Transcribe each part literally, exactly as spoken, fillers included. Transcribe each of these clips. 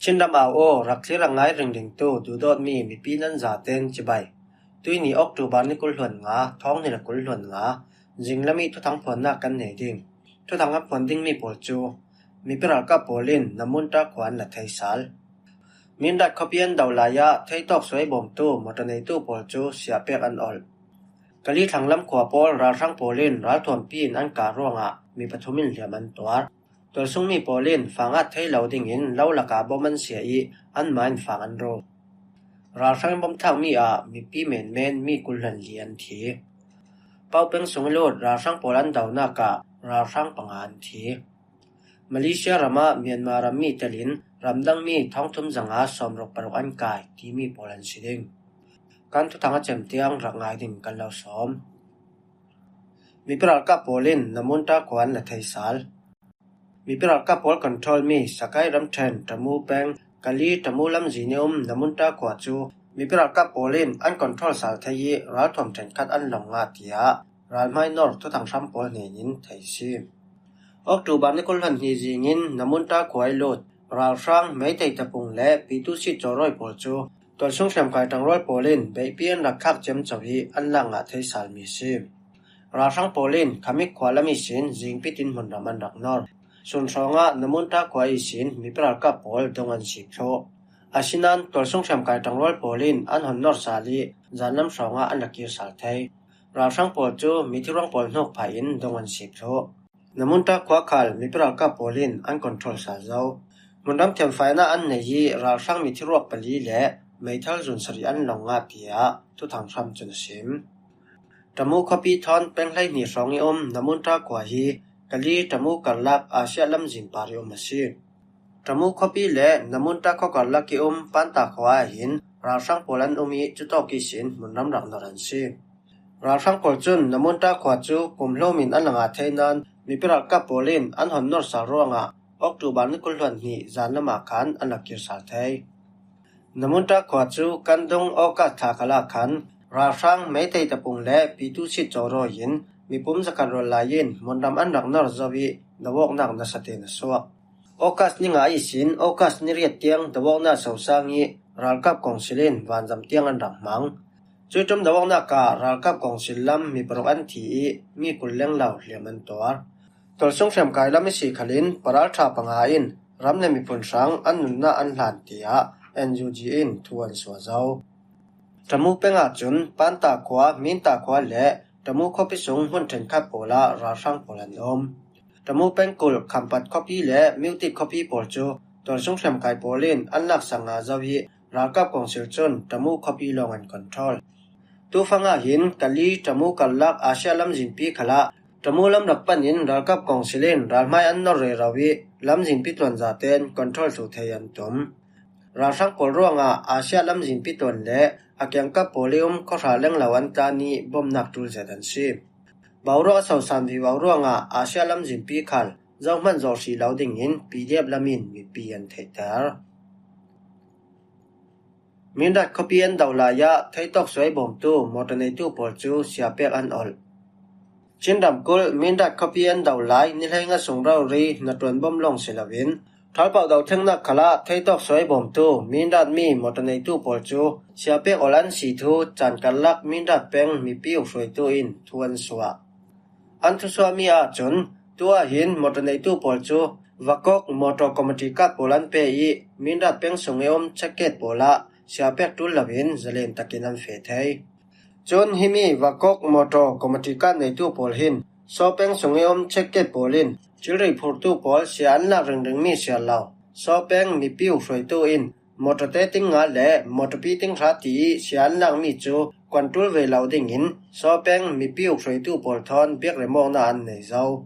Chin ram au aw, rak thlir rak ngai ringringtu duhdawtmi mipi nan zaten cibai. Tuini October ni kul hluan nga, thawng hnih le kul hluan nga, zinglam i thuthang phuannak kan nei ding. Thuthang a phuan dingmi pawl cu mipi ralkap pawl in Namunta khua an la thei sal. Mindat khuapi an do lai ah theitawk suai bawmtu motor neitu pawl cu siah pek an olh. Kali thlanglam khua pawl ralhrang pawl in ralthuampi in an kah ruangah mi pathum in hliam an tuar. Tualsungmi pawl in fang at thei lo dingin lo lakah bom an siah i anmah in fang an ru. Ralhrang in bom thakmi ah mipi menmen mi kul hluan li an thi. Paupeng sung i lut ralhrang pawl an donak ah ralhrang panga an thi. Malaysia ram ah Myanmar ram mi telin ramdangmi thawngthum zanga sawmruk paruk an kai timi pawl an si ding. Kan thuthang a cem tiang rak ngai ding kan lo sawm. Mipi ralkap pawl in Namunta khua an la thei sal. Mipi ralkap pawl control mi Sakai ramṭhen Tamu peng Kali Tamu lamzin i um Namunta khua cu mipi ralkap pawl in an control sal thei i ralthuam ṭhenkhat an lawng ngah, tiah ralhmai nor thuthang hram pawl hnenin thei si. October ni kul hluan hnih zingin Namunta khua i lut ralhrang Meitei tapung le Pitu Sit Cawrawi pawl cu tualsung hriamkai ṭangrual pawl in beihpi an rak khak ciamco i an lak ngah thei salmi a si. Ralhrang pawl in Khamik khua lam ihsin zingpi tin hmunram an rak nor. Sun hrawngah Namunta khua ihsin mipi ralkap pawl dong an sip thluh. Asinain tualsung hriamkai ṭangrual pawl in an hon nor sal i zanlam hrawngah an la kir sal thei. Ralhrang pawl cu mithi ruang pawl hnuk phah in dong an sip thluh. Namunta khua khal mipi ralkap pawl in an control sal zo. Hmunram thiamfainak an nei i ralhrang mithi ruak pali le meithal zun sarih an lawng ngah, tiah thuthang hram cun a sim. Tamu khuapi thawn peng hleihnih hrawng i um Namunta khua hi Kali Tamu karlak Asia lamzin par i um a si. Tamu khuapi le Namunta khua karlak i um Panta khua ah hin ralhrang pawl an um i cutawk ihsin hmunram rak nor an si. Ralhrang pawl cun Namunta khua cu kum hlum in an la ngah thei nain mipi ralkap pawl in an hon nor sal ruangah October ni kul hluan hnih zanlam ah khan an la kir sal thei. Namunta khua cu kan dung August thla khal ah khan ralhrang Meitei tapung le Pitu Sit Cawrawi in mipum zakhat rual lai in hmunram an rak nor zo i dawawknak nasa tein a suak. August ni nga ihsin August ni riat tiang dawawknak sosang i ralkap kongsil in vanzam tiang an rak hmang. Cuih ṭum dawawknak ah ralkap kongsil lam mi paruk an thi i mi kul lenglo hliam an tuar. Tualsung hriamkai lam i si khalin paralṭha panga in ram le miphun hrang an nunnak an hlan, tiah N U G in thu an suah zo. Tamu peng ahcun Panta khua, Minta khua le Tamu khuapi sung hmun ṭhenkhat pawl ah ralhrang pawl an um. Tamu pengkulh Khampat khuapi le Myuktik khuapi pawl cu tualsung hriamkai pawl in an laksak ngah zo i ralkap kongsil cun Tamu khuapi lawng an control. Tufang ah hin Kali Tamu karlak Asia lamzinpi khalah Tamu lam rak pan in ralkap kongsil in ralhmai an nor rero i lamzinpi tuan zaten control thluh thei an tum. Ralhrang pawl ruangah Asia lamzinpi tuan le a kiangkap pawl i um khuahra lenglo an tlan i bomnak ṭul zet an si. Boruak a sosan vivo ruangah Asia lamzinpi khal zohman zawh hrih lo dingin P D F lam in mipi an theihter. Mindat khuapi an do lai ah theitawk suai bawmtu mawṭaw neitu pawl cu siapek an olh. Chin ramkulh Mindat khuapi an do lai ni hleinga sung rori hnaṭuan bawm lawng si loin, ṭhalpauh dothlennak khalah theitawk suai bawmtu Mindat mi mawṭaw neitu pawl cu siapek olh an si thu caan karlak Mindat peng mipi ukhruaitu in thu an suah. An thusuahmi ahcun, tu ahhin mawṭaw neitu pawl cu Vakok mawṭaw committee card pawl an pe i Mindat peng sung i um check gate pawl ah siapek ṭul loin zalen takin an feh thei. Cun himi Vakok mawṭaw committee card neitu pawl hin Saw peng sung i um check gate pawl in thilri phurtu pawl sia an lak ringringmi siar lo, Saw peng mipi ukhruaitu in mawṭawte ting nga le mawṭawpi ting hra ti i sia an lakmi cu kuan ṭul ve lo dingin Saw peng mipi ukhruaitu pawl thawn biak remawknak an nei zo.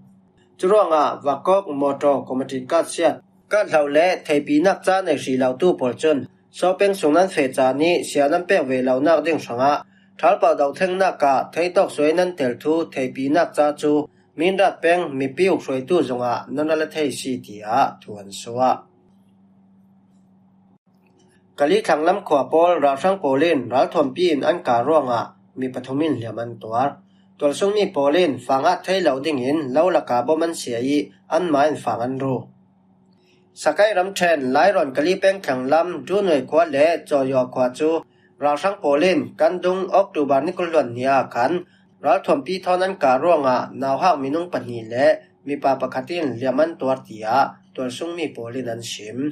Curuangah Vakok mawṭaw committee card siat, card hloh le theipinak ca nei hrih lotu pawl cun Saw peng sung nan feh caan i sia nan pek ve lonak ding hrangah ṭhalpauh dothlennak ah theitawk suai nan tel thu theipinak ca cu Mindat peng mipi ukhruaitu zongah nan ral a thei si, tiah thu an suah. Kali thlanglam khua pawl ralhrang pawl in ralthuampi in an kah ruangah mi pathum in hliam an tuar. Tualsungmi pawl in fang at thei lo dingin lo lakah bom an sia i anmah in fang an ru. Sakai ramṭhen Lairawn Kali peng thlang lam Dunuai khua le Cawyaw khua cu ralhrang pawl in kan dung October ni kul hluan ni ah khan ralthuampi thawn an kah ruangah nauhak minung pahnih le mipa pakhat in hliam an tuar, tiah tualsungmi pawl in an sim.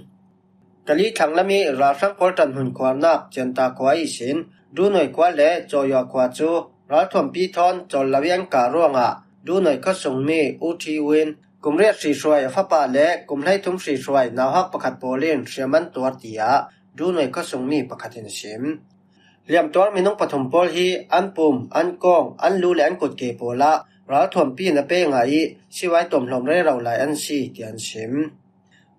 Kali thlang lam i ralhrang pawl ṭanhmun khuarnak Cianta khua ihsin Dunuai khua le Cawyaw khua cu ralthuampi thawn cawl lo i an kah ruangah Dunuai khuasungmi U Thi Win, kum riat hrihruai a fapa le kum hleithum hrihruai nauhak pakhat pawl in hliam an tuar, tiah Dunuai khuasungmi pakhat in a sim. Hliamtuar minung pathum pawl hi an pum, an kawng, an lu le an kutke pawlah ralthuampi in a pe ngah i sivai tuamhlawm rero lai an si, tiah an sim.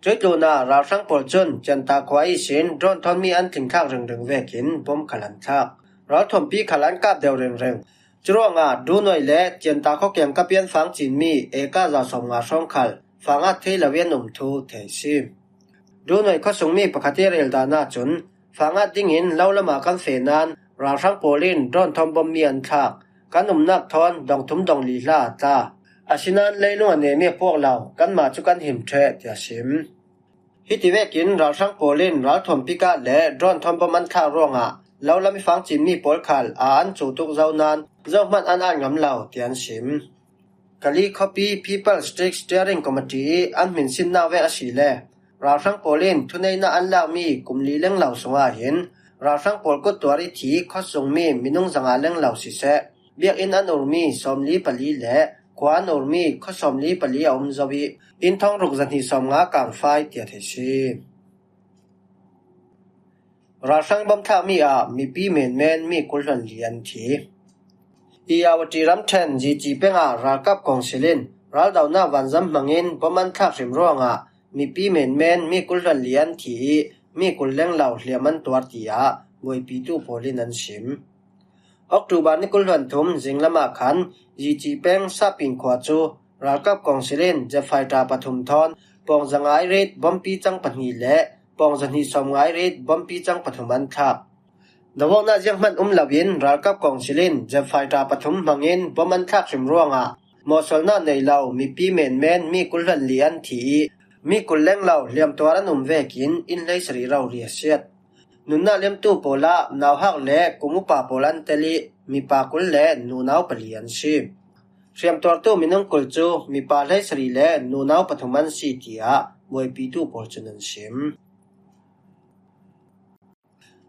Cuih tlunah ralhrang pawl cun Cianta khua ihsin drone thawn mi an tlingthlak ringring vekin bom khal an thlak. Ralthuampi khal an kap deuh ringring. Curuangah Dunuai le Cianta khua kiangkap i an fang cinmi eka za sawmnga hrawng khal fang at thei lo i an um thu thei a si. Dunuai khuasungmi pakhat i rel dan ahcun fang at dingin lo lamah kan feh nain ralhrang pawl in drone thawn bom mi an thlak. Kan umnak thawn dong thum dong li hla a tla. Asinain leilung a nem i a puak lo, kanmah cu kan him ṭheh, tiah a sim. Hiti vekin ralhrang pawl in ralthuampi kah le drone thawn bom an thlak ruangah lo lam i fang cinmi pawl khal a an cu tuk zo nain zohmanh an at ngam lo, tiah an sim. Kali khuapi People State Steering Committee i an hminsinnak vek a si le ralhrang pawl in thuneihnak an lakmi kum li lenglo sungah hin ralhrang pawl kuttuar i thi khuasungmi minung zanga lenglo siseh, biakinn an urmi sawmli pali le khua an urmi khua sawmli pali a um zo i inn thong ruk zahnih sawmnga kangfai, tiah thei si. Ralhrang bom thlakmi ah mipi menmen mi kul hluan li an thi. Irrawaddy ramṭhen Zici pengah ralkap kawngsil in raldonak vanzam hmangin bom an thlak hrim ruangah mipi menmen mi kul hluan li an thi i mi kul lenglo hliam an tuar, tiah buaipitu pawl in an sim. October ni kul hluan thum zinglam ah khan Zici peng Sapin khua cu ralkap kawngsil in jet fighter pathum thawn pawng zanga i rit bompi cang pahnih le pawng zahnih sawmnga i rit bompi cang pathum an thlak. Dovawknak zianghmanh um loin ralkap kawngsil in jet fighter pathum hmangin bom an thlak hrim ruangah mawhsualnak nei lo mipi menmen mi kul hluan li an thi i mi kul lenglo hliamtuar an um vekin inn hleisarih rori a siat. Nunnak liamtu pawl ah nauhak le kum upa pawl an tel i mipa kul le nunau pali an si. Hriamtuartu minung kul cu mipa hleisarih le nunau pathum an si, tiah buaipitu pawl cun an sim.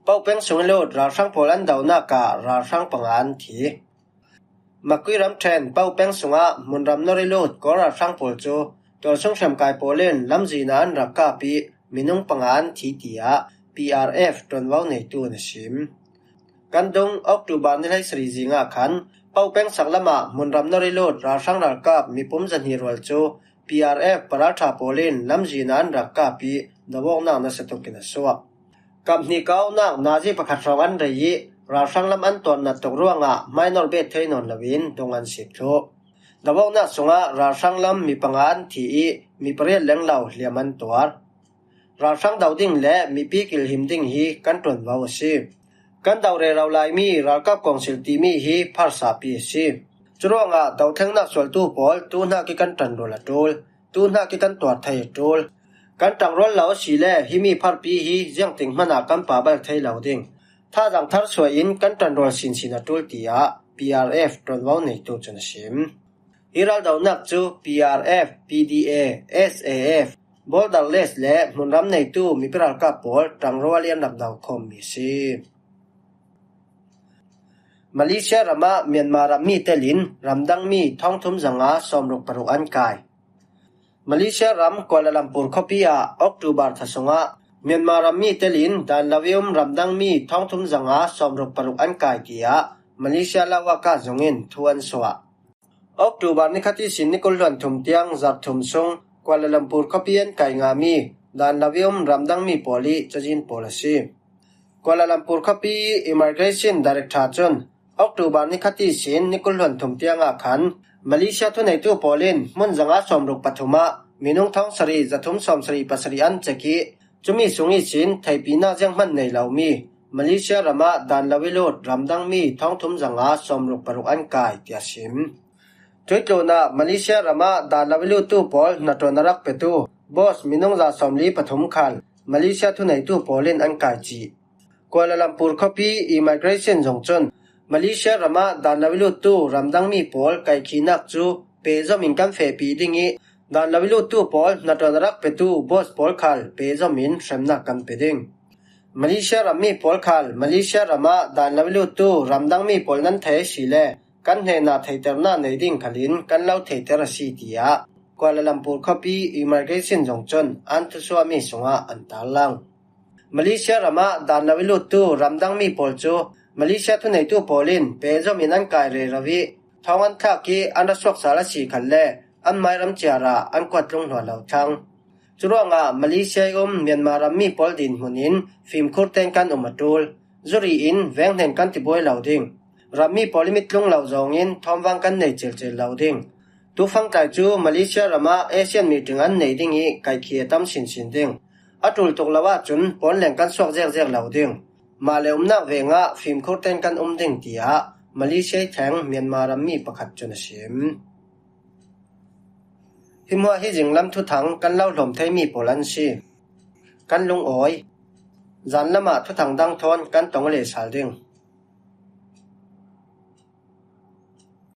Paupeng sung i lut ralhrang pawl an donak ah ralhrang panga an thi. Makui ramṭhen Paupeng sungah hmunram nor i lut Kawl ralhrang pawl cu tualsung hriamkai pawl in lamzin ah an rak kap i minung panga an thi, tiah P R F ṭuanvo neitu in a sim. Kan dung October ni hleisarih zing ah khan Paupeng saklam ah hmunram nor i lut ralhrang ralkap mipum zahnih rual cu P R F paralṭha pawl in lamzin ah an rak kap i dovawknak nasa tuk in a suak. Kap hnih kaunak nazi pakhat hrawng an rei i ralhrang lam an tuarnak tuk ruangah hmainor bet thei nawn loin dung an sik thluh. Dovawknak sungah ralhrang lam mi panga an thi i mi pariat lenglo hliam an tuar. Ralhrang do ding le mipi kilhim ding hi kan ṭuanvo a si. Kan do rero laimi ralkap kawngsil timi hi pharsahpi a si. Curuangah dothlengnak sualtu pawl tuhnak i kan ṭanrual a ṭul, tuhnak i kan tuar thei a ṭul. Kan ṭangrual lo a si le himi pharpi hi ziangtik hmanah kan pahbal thei lo ding. Thazaang thar suai in kan ṭanrual sinsin a ṭul, tiah P R F ṭuanvo neitu cun a sim. Hi raldonak cu P R F, P D A, S A F, Borderless le hmunram neitu mipi ralkap pawl ṭangrual i an rak do khawmmi a si. Malaysia ram ah Myanmar rammi telin ramdangmi thawngthum zanga sawmruk paruk an kai. Malaysia ram Kuala Lumpur khuapi ah October thla sungah Myanmar rammi telin dan lo i um ramdangmi thawngthum zanga sawmruk paruk an kai, tiah Malaysia lauaka zung in thu an suah. October ni khat ihsin ni kul hluan thum tiang zarh thum sung Kuala Lumpur khuapi an kai ngahmi dan lo i um ramdangmi pawl i cazin pawl a si. Kuala Lumpur khuapi Immigration Director cun October ni khat ihsin ni kul hluan thum tiang ah khan Malaysia thuneitu pawl in hmun zanga sawmruk pathum ah minung thawng sarih zathum sawmsarih pasarih an cek i cumi sung ihsin theihpinak zianghman nei lomi Malaysia ram ah dan lo i lut ramdangmi thawngthum zanga sawmruk paruk an kai, tiah sim. Cuih tlunah Malaysia ram ah dan lo i luttu pawl hnaṭuan a rak petu bus minung za sawmli pathum khal Malaysia thuneitu pawl in an kai cih. Kuala Lumpur khuapi immigration zong cun Malaysia ramah dan lo i luttu ramdang mi pawl kaikhihnak cu pehzom in kan fehpi ding i dan lo i luttu pawl hnaṭuan a rak petu bus pawl khal pehzom in hremnak kan pe ding. Malaysia rammi pawl khal Malaysia ramah dan lo i luttu ramdang mi pawl nan thei a si le kan hnenah theihternak nei ding khalin kan lo theihter a si, tiah Kuala Lumpur khuapi immigration zong cun an thusuahmi sungah an tarlang. Malaysia ramah dan lo i luttu ramdang mi pawl cu Malaysia thuneitu pawl in pehzom in an kai rero i thawng an thlak i an ra suak sal a si khalle an hmairam ciar ah an kuat tlung hnuah lo thlang. Curuangah Malaysia i um Myanmar rammi pawl dinhmun in fimkhur tein kan um a ṭul. Zuri in veng hnen kan ti buai lo ding. Rammi pawl i mit tlung lo zawng in thawmvang kan nei cilcil lo ding. Tufangtlai cu Malaysia ramah ASEAN meeting an nei ding i kaihkhih a tam sinsin ding. A ṭul tuk lo ahcun pawn leng kan suak zekzek lo ding. Mah le umnak vengah fimkhur tein kan um ding, tiah Malaysia i thleng Myanmar rammi pakhat cun a sim. Hi hmuah hi zinglam thuthang kan lo hlawm theimi pawl an si. Kan lungawi. Zan lamah thuthang dang thawn kan tong le sal ding.